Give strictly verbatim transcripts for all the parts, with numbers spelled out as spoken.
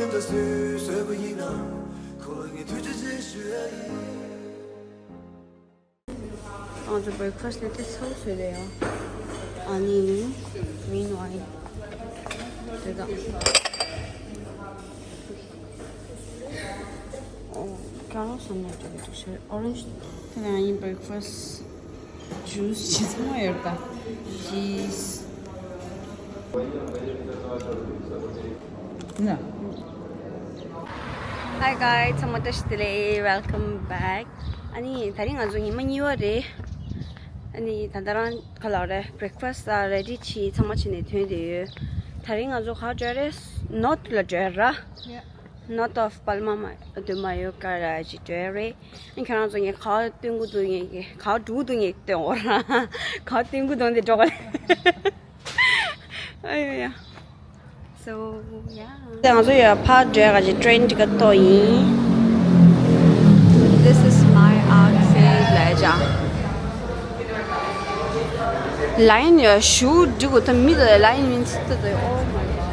ད་སུས་བཟོས་པ་ཡིན་ན། ཁོ་ལ་ངས་ཐུགས་རྗེ་ཆེ་ཞུ་ཡ་ཡིན། ང་ཚོ་breakfast་ནི་དེ་ཚོ་བཟོས་རེད་ཡ། ཨ་ནི་meanwhile་དེ་དང་། ཨོ། ཀ་རོ་སོ་ནོ་དེ་ག་ཤར་orange་དེ་ནང་ཡིན་breakfast། Juice་ཅི་ཚང་མ་ཡོད་པ། Cheese། ན། Hi guys, ཚང་མ་བཀྲ་ཤིས་བདེ་ལེགས། Welcome back. ཨ་ནི་དེ་རིང་ང་ཚོ་ཉི་མ་གཉིས་པ་རེད། ཨ་ནི་ད་ལྟ་རང་ག་ལབ་རེད། breakfast་ཨ་ready་བྱས་ཚང་མ་བྱས་ནས་ཐོན་བསྡད་ཡོད། དེ་རིང་ང་ཚོ་ག་བར་འགྲོ་རེད། North་ལ་འགྲོ་ར། Yeah. North of Palma་མ་དུ་མ་ཡོད་ཀ་ར་ཅིག་འགྲོ་རེད། ཨ་ཁྱེད་རང་ཚོ་ངས་ག་བ་སྟོན་གི་འདུག་ངས་ག་བ་འགྲོ་གི་འདུག་ངས་སྟོན་འོ་ར། ག་བ་སྟོན་གི་འདུག་འདི་འགྲོ་ག་རེད། ཨ་ཡ་ཡ། So yeah. དེ་ང་ཚོ་ཡ་ཕར་འགྲོ་ག་ཅིག་train་ticket་ཏོ་ཡིན། This is my outfit ལ་ཡ། Line་ཡ་ཞུ་འགྲིག་གོ་ད་མི་ད་line་མིན་ཚི་ད་ད། Oh my god.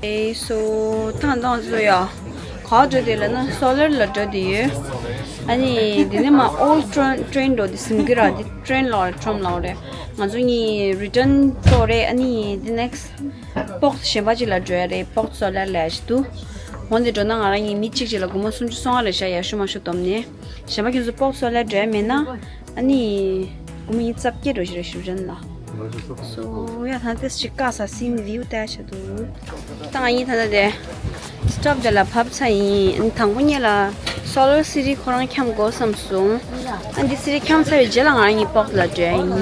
ཨེ་སོ་ཐང་ཐང་སོ་ཡ། ག་འགྲོ་དེ་ལ་ན་Soler་ལ་འགྲོ་དེ་ཡོད། ཨ་ནི་དེ་ནས་མ་old train train་འགྲོ་དེ་སིམ་གི་ར་དེ་train་ལོག་རེད། tram་ལོག་རེད། ང་ཚོ་གཉིས་return་ཏོ་རེད། ཨ་ནི་དེ་next་སྤོག་གཞན་པ་ཅིག་ལ་འགྲོ་ཡ་རེད། སྤོག་Soler་ལ་ཞིག་འདུག་འོན་ཏེ་འགྲོ་ན་ང་རང་གཉིས་མི་གཅིག་ཅིག་ལ་སྒོར་མོ་སུམ་ཅུ་སོ་ལྔ་རེད་ཤག་ཡར་ཞུ་མར་ཞུ་བསྡོམས་ནས། གཞན་པ་ཁྱོད་ཚོ་སྤོག་Soler་འགྲོ་ཡ་མེད་ན། ཨ་ནི་སྒོར་མོ་ཉིས་རྩ་བརྒྱད་འགྲོ་ཞིག་རེད་ཞུ་བྱ་ལ། སོ་ཡ་ད་ལྟ་ཞིག་དཀའ་ས་སིན་view་བལྟ་ཡ་ཆེད་དུ། ད་ང་གཉིས་ད་ལྟ་དེ་stop་དེ་ལ་བབས་ཚར་ཡིན། ཨ་ནི་དང་པོ་ཉིད་ལ་Soler City་ཁོ་རང་འཁྱམ་དགོས་བསམ་སོང་། ཨ་འདི་City་འཁྱམ་ཚར་བའི་རྗེས་ལ་ང་རང་གཉིས་སྤོག་ལ་འགྲོ་ཡ་ཡིན།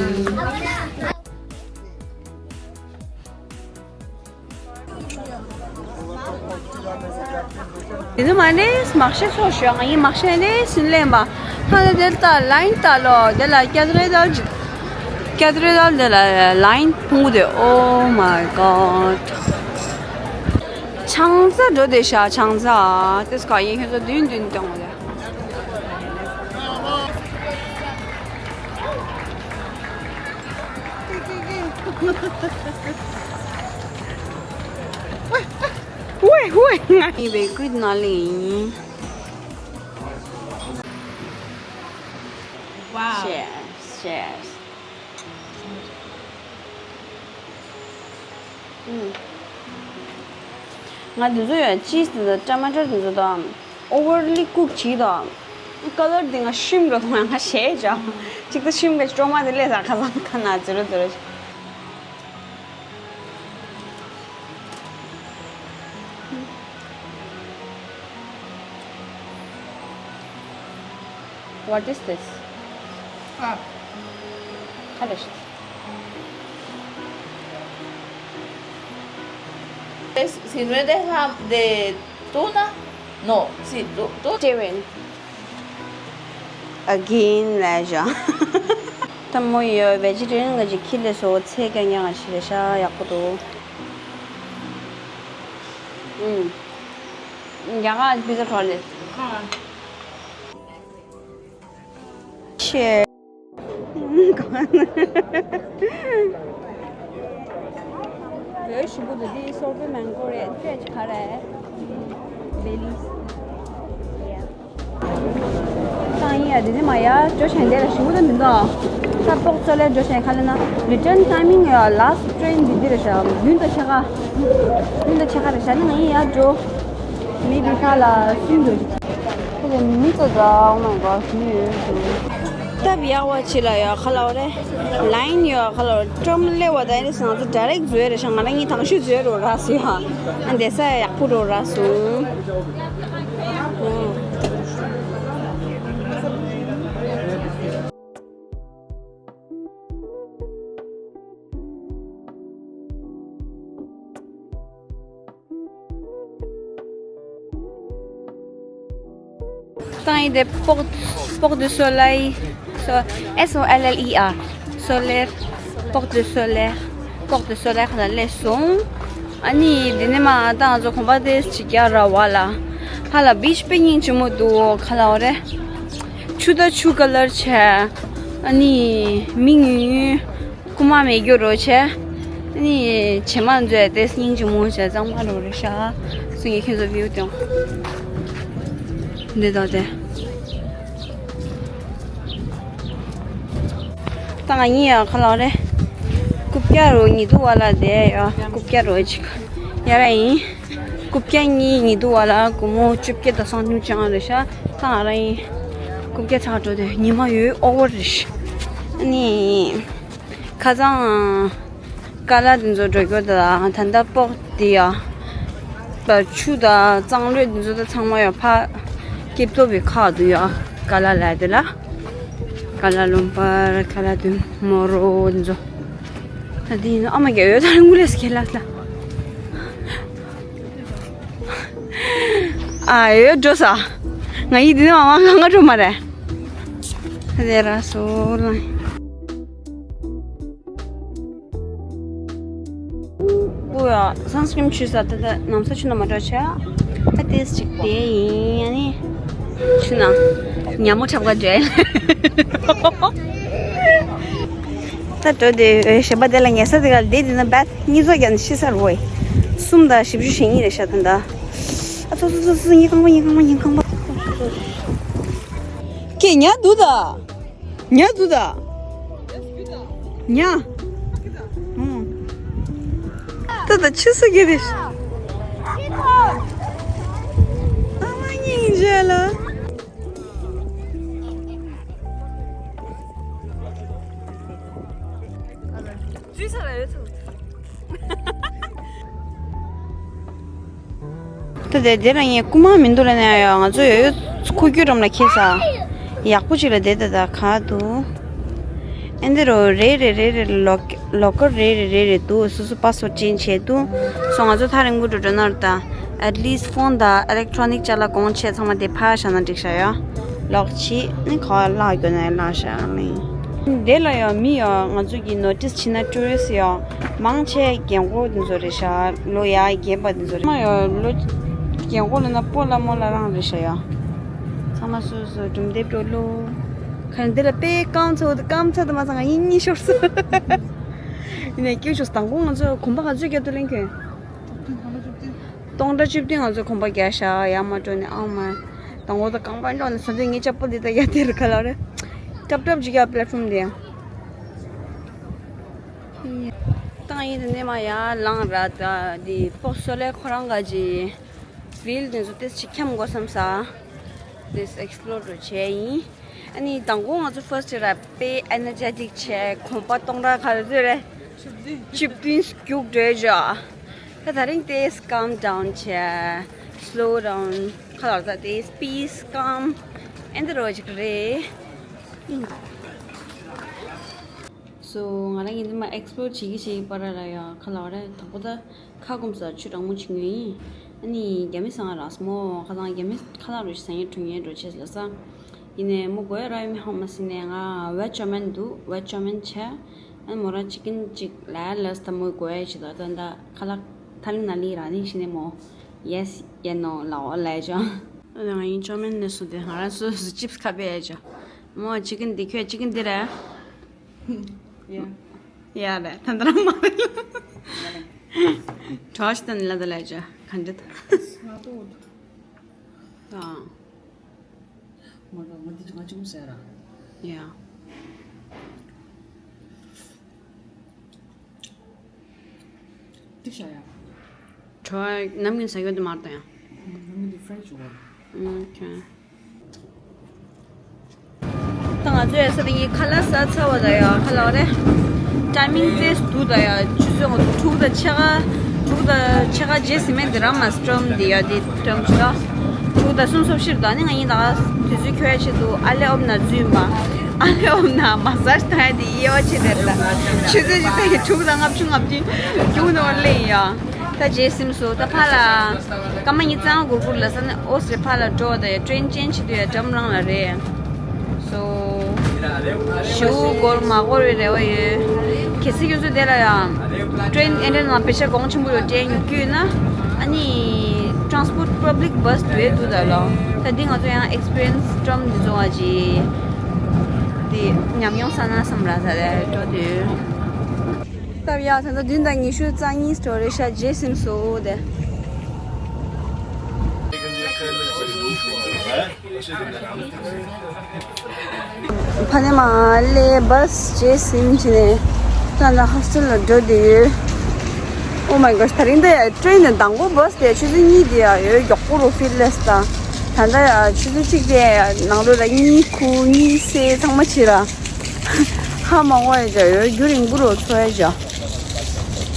དེ་ཚོ་མ་ནས་མག་ཤ་ཚོགས་ཞོག་ང་ཡིན་མག་ཤ་ནས་སུན་ལེན་པ། ཧ་ལ་དེ་ལྟ་line་ལྟ་ལོ། དེ་ལ་Catedral་ཅིག Catedral་དེ་ལ་line་ཕུང་དེ། Oh my god། ཆང་ས་འགྲོ་དེ་ཤ་ཆང་ས་དེ་སྐ་ཡིན་ཁྱོད་ཚོ་བདུན་བདུན་གཏོང་བ་དེ། ཝེ་ཝེ། ངའི་བེ་ཀྲིད་ན་ལེ་ཡིན། Wow. Cheers, cheers. ཨུམ། ང་འདི་ཚོ་ཡང་cheese་དེ་ཚོ་tomato་དེ་ཚོ་དང་overly cook་བྱེད་དང་། Colour་དེ་ང་ཤིམ་འགྲོ་དང་ང་ཞེད་ཅག་གཅིག་ད་ཤིམ་ག་ཅི་ཀྲོ་མ་དེ་ལས་ས་ཁ་ལམ་ཁ་ན་ཛི་རོ་ཛི་རོ། What is this? Ah. Hello. Es, si no es de ham-, de tuna, no, sí, tu-, tu- Steven. Again, leisure. ད་མོ་ཡོད་vegetarian་ག་ཅིག་ཁྱི་ལས་སོ་ཚེ་ག་ཉག་ང་ཞིག་རེད་ཤག་ཡག་པོ་འདུག་ཨུམ། ཡག་ག་pizza་འཕྲོ་ལས། ཆེ། བོད་ཞིམ་པོ་འདུག་འདི་སོར་པོའི་མན་གོ་རེད། ཁྱོད་ཀྱི་ག་རེད། བེ་ལི། ཡ། ཏང་ཡིན་ཡ། འདི་ནི་མ་ཡ་ཇོ་ཤན་དེ་ལ་ཞིམ་པོ་འདུག་མི་འདུག་ད་སྤོག་ཚོ་ལས་ཇོ་ཤན་ཁ་ལ་ན་return timing་ཡ་last train་འདི་འདི་རེད་ཤག་བདུན་དང་ཕྱེད་ཀ་བདུན་དང་ཕྱེད་ཀ་རེད་ཤག་ནི་ང་ཡིན་ཡ་ཇོ། མི་འདི་ཁ་ལ་སུན་འདུག་ཁོ་ཚོ་མི་ཚོ་ད། Oh my god། མི་ཡོད་འདུག་སྟབས་ཡག་པ་ཅིག་ལ་ཡོད་ཁ་ལ་བ་རེད། line་ཡོད་ཁ་ལ་བ་རེད། ཀྲམ་སླེབས་པ་ད་ཨེ་རེད་ང་ཚོ་direct་འཛུལ་རེད་ཤག་ང་རང་གཉིས་དང་ཤོས་འཛུལ་རོ་ར་སི་ཡ། ཨ་འདས་ས་ཡག་པོ་རོ་ར་སོང་། ཏང་ཡིན་དེ་སྤོག་སྤོག་དུ་སོ་ལའི་སོ། S O L L E R། སོ་ལེར། སྤོག་དུ་སོ་ལེར། སྤོག་དུ་སོ་ལེར་ཁ་ལ་སླེབས་སོང་། ཨ་ནི་འདི་ནས་མར་ད་ང་ཚོ་གོམ་པ་ཏོག་ཙམ་རྒྱག་ར་བ་ལ། ཧ་ལ་བིཆ་དཔེ་སྙིང་རྗེ་མོ་འདུག་ག་ལབ་དགོས་རེད། ཆུ་དང་ཆུ་ཀ་ལར་བྱས། ཨ་ནི་མི་ཉུང་ཉུང་། རྐུན་མ་མེད་རྒྱུ་རོ་བྱས། ཨ་ནི་བྱེ་མ་མཛོད་དེ་སྙིང་རྗེ་མོ་བྱས་གཙང་མ་རོ་རེད་ཤག་སུ་ངས་ཁྱེད་ཚོ་བིའུ་སྟོན། འདི་དང་དེ། ད་ང་གཉིས་ཡ་ག་ལབ་དགོས་རེད། རྐུབ་བཀྱག་རོ་ཉི་གདུགས་བ་ལ་བསྡད་ཡ། རྐུབ་བཀྱག་རོ་གཅིག་ཡ་ར་ཡིན། རྐུབ་བཀྱག་གཉིས་ཉི་གདུགས་བ་ལ་སྒོར་མོ་བཅོ་བརྒྱད་དང་སུམ་ཅུ་ཙམ་རེད་ཤག་ད་ང་རང་ཡིན། རྐུབ་བཀྱག་ཚ་འགྲོ་དེ་ཉི་མ་ཡོད་ཨོ་བར་རེད་ཤག་ཨ་ནི། ཁ་སང་། ཀ་ལ་དེ་ཚོ་འགྲོ་རྒྱུ་དང་ད་ལྟ་སྤོག་དེ་ཡ། པ་ཆུ་དང་གཙང་ལོས་དེ་ཚོ་ད་ཚང་མ་ཡ་ཕ། སྐྱིད་ཏོ་བའི་ཁ་དུ་ཡ། ཀ་ལ་ལ་དེ་ལ། ཀ་ལ་ལུམ་པར་ཀ་ལ་དུ་མོ་རོ་དེ་ཚོ། ད་དེ་ཡིན་ཨ་མ་རྒྱ་ཡོད་ད་རིང་ངུ་ལས་སྐྱེ་ལགས་ལ། ཨ་ཡོད་འགྲོ་ས། ང་ཡིས་དེ་ནས་མ་མ་གང་ག་འགྲོ་མ་རེད། ད་དེ་ར་སོ་ལ། པུ་ཡ་སན་སི་ཀྲིམ་ཆུ་ས་ད་ད་ནམ་ས་ཆུ་ན་མ་འགྲོ་ཆ། ད་ཏེས་ཅིག་དེ་ཡིན་ཡ་ནི། ཆུ་ན། ཉ་མོ་ཁྲབ་ག་འདྲེ། ད་འགྲོ་དེ་ཞེས་པ་དེ་ལ་ཉལ་ས་དེ་ག་ལ་བསྡད་དེ་ན་བད་གཉིས་ཚོགས་ཀྱང་ཤི་ས་རོ། གསུམ་དང་བཞི་བཅུ་ཞེ་གཉིས་རེད་ཤག་ད་ད། ཨ་ཚོ་ཚོ་ཚོ་ཚོ་ཉིན་གང་པ་ཉིན་གང་པ་ཉིན་གང་པ། ཁྱེད་ཉལ་འདུག་ད། ཉལ་འདུག་ད། ཉལ། ད་ད་ཆུ་སུ་གི་རེད། ཨ་མ་སྙིང་རྗེ་ལ། འཛུལ་ས་ལ་ཡོད་ཚོ། ད་དེ་དེ་རང་ཡིན་རྐུན་མ་མི་འདུག་ལ་ནས་ཡ་ང་ཚོ་ཡོད་ཡོད་ཁུ་རྒྱུ་འགྲམ་ལ་ཁེལ་ས། ཡག་པོ་ཅིག་ལ་བསྡད་ད་ད་ག་འདུག་ཨེ་འདི་རུ་རེ་རེ་རེ་རེ་ལོ་ལོ་ཀར་རེ་རེ་རེ་རེ་འདུག་སོ་སོ་པ་སི་ཝར་ཌི་ཅེན་ཇི་བྱས་འདུག་སོ་ང་ཚོ་ཐག་རིང་པོ་འགྲོ་འགྲོ་ན་རུ་ད། ཨེཊ་ལིསི་ཊི་ཕོན་དང་ཨི་ལེག་ཊོ་རོ་ནིག་ཅ་ལག་གོང་ཆེ་ཚང་མ་དེ་ཕར་བཞག་ན་འགྲིག་ཤག་ཡ། ལོག་ཕྱིས་ནི་ག་བ་བརླག་དགོས་ན་ཡང་བརླག་ཤག་ལིང་། དེ་ལ་ཡང་མི་ཡང་ང་ཚོ་གི་ནོ་ཊིས་བྱས་ན་ཊུ་རི་སི་ཡང་མང་ཆེ་རྒན་གོག་དེ་ཚོ་རེད་ཤག་ལོ་ཡ་རྒས་པ་དེ་ཚོ་རེད། མ་ཡང་ལོ་རྒན་གོག་ལ་ན་སྤོ་ལ་མོ་ལ་རང་རེད་ཤག་ཡ། ཚང་མ་སོ་སོ་གྲུམ་དེབ་འགྲོ་ལོ། ཁ་འདི་ལ་དཔེ་རྐང་ཚོ་རྐང་ཚ་དུ་མ་ཚང་ཡིན་གཉིས་ཤོར་སོ། ཡིན་ནས་སྐྱོ་ཤོག་དང་པོ་ང་ཚོ་གོམ་པ་ག་ཚོད་རྒྱབ་ཏུ་ལེན་གྱོན། སྟོང་ཕྲག་བཅུ་བདུན་ང་ཚོ་གོམ་པ་རྒྱག་ཤག་ཡར་མར་འགྲོ་ནས་ཨང་མ། དང་པོ་ད་རྐང་པ་འགྲོ་ནས་ས་འདི་ངའི་ཅག་པོ་འདི་ད་ཡ་དེ་རུ་ཁ་ལ་རེད། ཀྲབ་ཀྲབ་ཅིག་ཡ་པི་ལེ་ཊི་ཕོམ་འདི་ཡང་། ཏང་ཡིན་དེ་ནས་མ་ཡར་ལངས་ར་ད་འདི་སྤོག་སོ་ལས་ཁོ་རང་ག་ཅི། བིལ་དེ་ཚོ་ཏེས་ཅིག་འཁྱམ་དགོས་བསམ་ས། ཏེས་ཨེག་སི་པི་ལོར་འགྲོ་བྱས་ཡིན། ཨ་ནི་དང་པོ་ང་ཚོ་ཕར་སི་ཊི་ར་དཔེ་ཨེ་ནར་ཇེ་ཊིག་བྱས་གོམ་པ་སྟོང་ཕྲག་ག་ཚོད་རེད། བཅུ་བདུན་རྒྱུགས་འགྲོ་ཅོ། ད་ད་རིང་ཏེས་ཀམ་ཌའུན་བྱས། སི་ལོ་ཌའུན། ཁ་ལག་ད་ཏེས་པིས་ཀམ། ཨེ་འདི་རོ་ཅིག་རེད། སོ་ང་རང་ཡིན་དེ་མ་ཨེག་སི་པི་ལོར་བྱེད་ཀྱི་བྱེད་ཀྱི་པ་ར་ར་ཡ་ཁ་ལག་ར་དང་པོ་ད། ཁ་སྐོམ་ས་ཆུ་གྲང་མོ་ཅིག་ཉོས་ཡིན། ཨ་ནི་རྒྱ་མི་ཟ་ང་རག་སོང་མོ། ཁ་སང་རྒྱ་མི་ཁ་ལག་རུ་ཞིག་ཟ་ངེ་འགྲོ་ངེ་འགྲོ་ཆེ་ལ་ས། ཡིན་ནས་མོ་གོ་ཡ་ར་ཡོད་མི་ཧང་མ་སི་ནས་ང་ཝེ་ཅོ་མན་འདུག་ཝེ་ཅོ་མན་བྱས། ཨ་ནི་མོ་ར་ཅི་ཀིན་ཅིག་ལ་ལ་ས་ད་མོ་གོ་ཡ་ཅི་ད་ད་ད་ཁ་ལག་ཐ་ལིང་ན་ལི་ར་ནི་ཤི་ནས་མོ། ཡེ་སི་ཡེ་ནོ་ལ་འོ་ལ་ཅོ། ཨ་ནི་ང་ཡིན་ཅོ་མན་ནས་སུ་དེ་ང་ར་སུ་སུ་ཅིབ་སི་ཁ་པེ་ཡ་ཅོ། མོ་ཅི་ཀིན་འདི་ཁྱོད་ཅི་ཀིན་འདི་ར། ཡ། ཡ་རེད་ད་འདི་རང་མ་རེད། གྲོགས་ཤིག་དང་ལ་དང་ལ་ཅོ་ག་འདྲ་ད། ང་ཏོ། ད། ང་ད་ང་འདི་ང་ཅུང་ཟེར་ར། ཡ། ཏིག་ཤ་ཡ། གྲོགས་ནམ་རྒྱུན་ཟ་རྒྱུ་དེ་མ་རེད་ད་ཡ། ནམ་རྒྱུན་འདི་ཕྲེན་ཆི་བ། ཨོ་ཁེ། ད་ང་ཚོས་ས་དེ་གི་ཁ་ལག་ཟ་ཚར་བ་ད་ཡ་ཁ་ལག་རེད། ཊའི་མིང་ཏེས་སྡུག་ད་ཡ་ཆུ་ཚོད་ང་ཚོ་དྲུག་དང་ཕྱེད་ཀ་དྲུག་དང་ཕྱེད་ཀ་རྗེས་ཟིན་མེད་འདི་རང་མ་སི་ཊོམ་འདི་ཡ་འདི་སི་ཊོམ་ཆུ་ད། དྲུག་དང་གསུམ་སོ་བཞིར་ད་ནི་ང་གཉིས་ད་ག་དུས་ཚོད་འཁྱོལ་ཡ་ཆེད་དུ་ཨ་ལེ་ཨོབ་ན་འཛུལ་ཡིན་པ། ཨ་ལེ་ཨོབ་ན་མ་ཟར་ད་ཡ་འདི་དབྱེ་བ་ཕྱེ་དེར་ད། ཆུ་ཚོད་ཅིག་ད་ཡ་དྲུག་དང་ལྔ་བཅུ་ང་བདུན་རྒྱུགས་ནོར་ལེ་ཡ། ད་རྗེས་ཟིན་སོང་ད་ཕར་ལ། སྐར་མ་ཉི་ཤུ་རྩ་ལྔ་འགོར་འགོར་ལ་ས་ནས་ཨོ་སི་རེ་ཕར་ལ་འགྲོ་བ་དང་ཡ་ཊེན་ཅེན་ཇི་བྱེད་དུས་ཡ་འགྲམ་རང་ལ་རེད། སོ། ཞེ་པོ་འགོར་མ་འགོར་བའི་རེ་བ་ཡོད། གལ་སྲིད་ཁྱོད་ཚོ་དེ་ལ་ཡ། ཊེན་ཨེ་འདྲ་ནང་པེ་ཤ་གོང་ཆེན་པོ་ཡོད་ཊེན་ཉུ་གུ་ན། ཨ་ནི་ཊེན་སི་པོར་ཊི་པབ་ལིག་བྷ་སི་དེ་འདུག་ད་ལོ། ད་འདི་ང་ཚོ་ཡང་ཨེག་སི་པི་རི་ཡན་སི་ཊོམ་འདི་ཚོ་བ་ཅི། དེ་ཉམས་མྱོང་ས་ན་བསམ་ར་ས་རེ་འགྲོ་དུས། སྟབས་ཡག་ད་ལྟ་བདུན་དང་ཉི་ཤུ་རྩ་གཉིས་འགྲོ་རེད་ཤག་རྗེས་ཟིན་སོ་དེ། ཕ་ནས་མ་ལས་བྷ་སི་རྗེས་ཟིན་བྱས་ནས་ད་ལྟ་ཧོ་སི་ཊེལ་ལ་འགྲོ་བསྡད་ཡོད། Oh my gosh, ད་རིང་འདི་ཊེན་ནས་མདང་དགོང་བྷ་སི་དེ་ཆུ་ཚོད་གཉིས་དེ་ཡང་ཡོད་མགྱོགས་པོ་རུ་ཕིལ་ལེས་ད། ད་ལྟ་ཡང་ཆུ་ཚོད་གཅིག་དེ་ནང་ལོགས་ལ་གཉིད་ཁུག་གཉིད་སད་ཚང་མ་བྱེད་ར། ཧ་མ་གོ་ཡ་ཅག་ཡོད་རྒྱུ་རིང་པོ་རུ་འཚོ་ཡ་ཅག་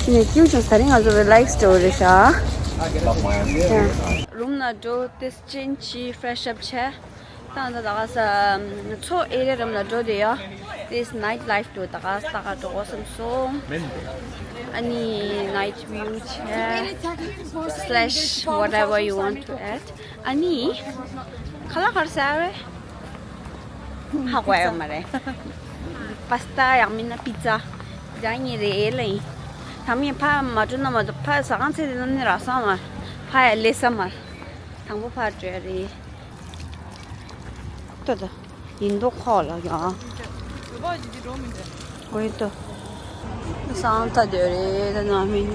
ནས་སྐྱིད་བྱུང་། ད་རིང་ང་ཚོ་རི་ལེག་སི་འགྲོ་རེད་ཤག་རུམ་ལ་འགྲོ་ཏེས་ཅན་ཅི་ཕེ་རེ་ཤི་ཨབ་བྱས། ད་ང་ཚོ་ད་ག་ས་མཚོ་ཨེ་རི་ཡ་རུམ་ལ་འགྲོ་དེ་ཡོད། ཏེས་ནའིཊ་ལའིཕ་འགྲོ་ད་ག་ས་ད་ག་འགྲོ་གོ་བསམ་སོང་། ཨ་ནི་ནའིཊ་བིའུ་བྱས། slash whatever you want to add. ཨ་ནི་ཁ་ལག་ག་རེ་ཟ་བས། ཧ་གོ་ཡོད་མ་རེད། པ་སི་ཏ་ཡང་མིན་ན་པི་ཛ། ཛ་གཉིས་རེད་ལ་ཡིན། ད་མིན་ཕ་མ་འགྲོ་ན་མ་གཏོགས་ཕ་ཟ་ཁང་ཚེ་དེ་ན་ནི་རག་ས་མ། ཕ་ཡ་ལས་ས་མ། དང་པོ་ཕར་འགྲོ་ཡ་རེད། ལྟོས་དང་། ཡིན་མདོག་ཁ་པོ་ལ་ཡ། ཨོ་ཡིན་ཏོ། སང་ད་དེ་རེད་ད་ན་མིན།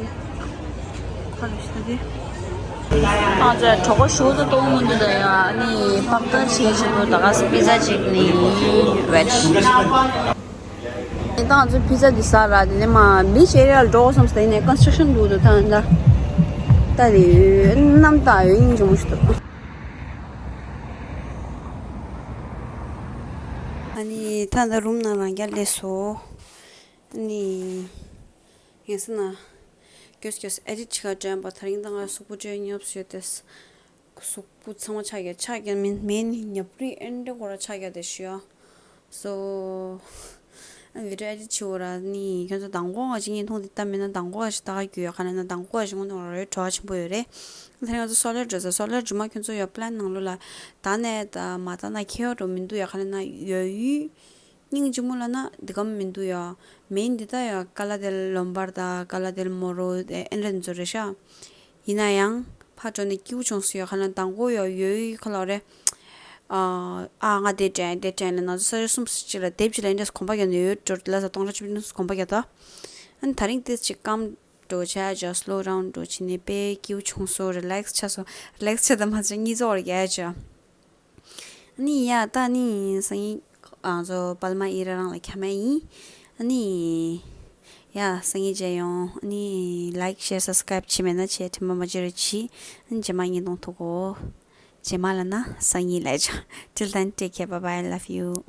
ཁ་ལོ་ཤི་ད་དེ། ཨ་ཙི་གྲོགས་པོ་ཞུ་ད་གཏོང་མི་འདུག་ད་ཡ་ནི་པག་ཏ་ཆེ་ཆེ་པོ་ད་ག་ས་པི་ཛ་ཅིག་ནི་ཝེ་ཇི། ད་ང་ཚོ་པི་ཛ་འདི་ཟ་ར་དེ་ནས་མ་བི་ཆི་ཨེ་རི་ཡ་ལ་འགྲོ་བསམ་སྟེ་ནས་ཀོན་སི་ཊྲག་ཤན་འདུག་འདུག་ད་ད་ད་རེད་གནམ་ད་ཡོད་སྙིང་རྗེ་མོ་ཞིག་འདུག་ཨ་ནི་ད་ད་རུམ་ནང་རང་རྐྱ་སླེབས་སོ། ཨ་ནི་ངས་ཟེར་ན་སྐྱོ་སྐྱོ་ཨེ་ཌིཊ་བྱེད་ག་འགྲོ་ཡིན་པ། ད་རིང་ད་ང་གཟུགས་པོ་བཅོས་ཉོབ་སོ་ཡོད་དེ། གཟུགས་པོ་ཚང་མ་ཆག་གི་ཆག་གི་མིན་མིན་ཉབ་རི་ཨེ་འདྲ་སྐོར་ཆག་གི་དེ་ཞུ་ཡ། སོ། ཨ་བི་ཌི་ཡོ་ཨེ་ཌིཊ་བྱེད་འོ་ར་ནི་ཁྱོད་ཚོ་མདང་དགོང་ག་ཅིག་བརྙན་ཐུང་དེ་ལྟ་མིན་ན་མདང་དགོང་ག་ཞིག་ལྟ་ག་རྒྱུ་ཡོད་ག་ལ་ན་མདང་དགོང་ག་ཞིག་དངོས་གནས་རོ་བྲོ་བ་ཆེན་པོ་ཡོད་རེད། ད་རིང་ང་ཚོ་སོ་ལེ་འགྲོ་ས་སོ་ལེ་རྗེས་མ་ཁྱོད་ཚོ་ཡོད་པི་ལན་ནང་ལོགས་ལ་ད་ནས་ད་མ་ད་ན་ཁྱེད་ཡོད་འགྲོ་མི་འདུག་ཡོད་ག་ལ་ན་ཡོད་ཡུལ། སྙིང་རྗེ་མོ་ལ་ན་འདི་གམ་མི་འདུག་ཡ། མིན་འདི་ད་ཡ་ཀ་ལ་དེལ་ལོམ་བར་ད་ཀ་ལ་དེལ་མོ་རོ་ཨེ་འདྲ་འཛོ་རེ་ཤ། ཡིན་ན་ཡང་ཕ་འགྲོ་ནས་སྐྱིད་པོ་བྱུང་སོང་ཡ། ཁ་ན་དང་པོ་ཡ་ཡོད་ཁ་ལ་རེ། ཨ་ཨ་ང་དེ་དྲན་དེ་དྲན་ལ་ན་ཚོ་ས་ཡ་གསུམ་སུ་ཅིག་ལ་དེབ་ཅིག་ལ་ཨེ་འདྲ་གོམ་པ་རྒྱག་ནས་ཡོད་འགྲོ་ལ་ས་སྟོང་ཕྲག་བཅུ་བདུན་སུ་གོམ་པ་རྒྱག་ད། ཨ་ནི་ད་རིང་ཏིས་ཅིག་སྐམ་འགྲོ་བྱ་ཡ་ཇ་སི་ལོ་ཌའུན་འགྲོ་བྱེད་ནས་དཔེ་སྐྱིད་པོ་བྱུང་སོང་། རི་ལེག་སི་ཆ་སོང་། རི་ལེག་སི་ཆ་ད་མ་ཚོ་གཉིད་ཚོགས་ར་རྒྱ་ཡ་ཇ། ཨ་ནི་ཡ་ད་ནི་སང་ཉིན་ང་ཚོ་པལ་མ་ཨི་ར་རང་ལ་འཁྱམ་ཡ་ཡིན། ཨ་ནི་ཡ་སང་ཉིན་མཇལ་ཡོང་། ཨ་ནི་ལའིཀ་ཤེར་སབ་སི་ཀ་རའིབ་བྱེད་མེད་ན་བྱེད། དྲན་པ་མ་བརྗེད་རོགས་གྱིས། ཨ་ནི་རྗེས་མ་བརྙན་ཐུང་ཐུག་གོ། རྗེས་མ་ལ་ན་སང་ཉིན་ལ་ཇ། Till then, take care, bye bye, love you.